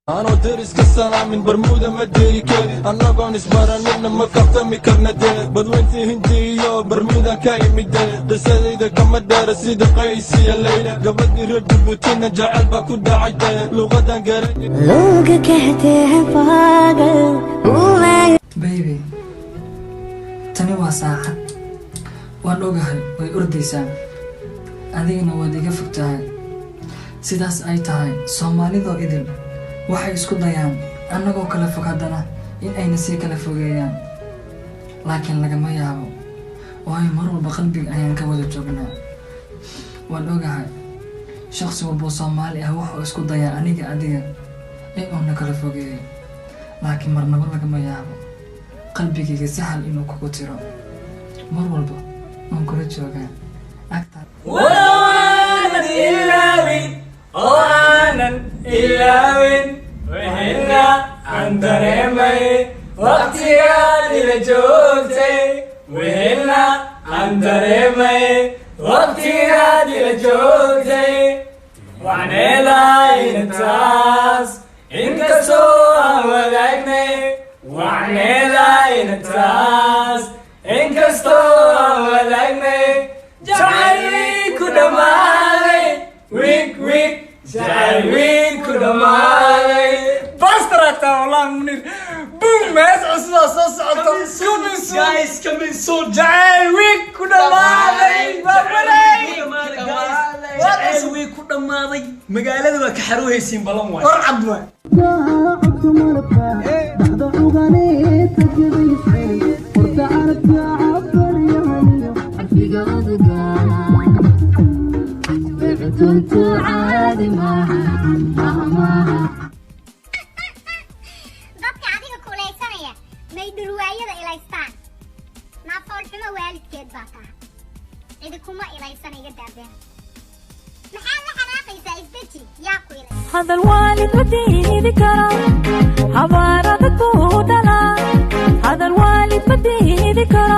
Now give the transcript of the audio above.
Anoo deriska salaamin Bermuda ma degi kari, annagoon isbaranina ma kaftami karna. Dee badweyntii Hindi iyo Bermuda ka imide, qisadayda kama dheera sida Qays iyo Leyla. Gabadhii reer Jabuutina jecel baa ku dhacay, dee luqadan garan. लोग कहते हैं पागल हूँ मैं। Baby, tani waa saacad. Waan ogahay way ordaysaa, adigana waad iga fog tahay. Sidaas ay tahay, Soomaalidoo idil waxay isku dayaan annagoo kala fog haddana in ayna sii kala fogeeyaan, laakiin lagama yaabo, waayo mar walba qalbiga ayaan ka wada joognaa. Waan ogahay shaqsi walboo Soomaali ah wuxuu isku dayaa aniga adiga in uuna kala fogeeyo, laakiin marnaba lagama yaabo qalbigayga sahal inuu kugu tiro. Mar walba waan kula joogaa agta. Waanan ilaawin oo aanan ilaawin wixina aan dareemay waqtigaad ila joogtay, wixina aan dareemay waqtigaad ila joogtay. Wacneedayna taas inkastoo aan wadaagnay, wacneedayna taas inkastoo aan wadaagnay jacayl ku dhammaaday wiig wiig, jacayl wiig ku dhammaaday. Bastrata wallahi, Munir, boom, mees cusub oo soo socoto. Coming soon. Guys, coming soon. Jacayl wiig ku dhammaaday, babaray. Jacayl wiig ku dhammaaday, magaalada waa ka xaroohaysiin, balan waay. War cad waay. Dhexda cuganeed tagadaysay horta carabka cabaryahayo carfiga udgaan tuntu caadi maaha maaha. Dadka adiga kulaysanaya may dhurwaayada ilaystaan. Naafoolxumo waalidkeed baa taha, cidi kuma ilaysan. Iga daabeen, maxaad la xanaaqaysaa? Isdeji, yaa ku ilay? Hadal waalid ma diidi karo, habaar adag buu dhalaa. Hadal waalid ma diidi karo.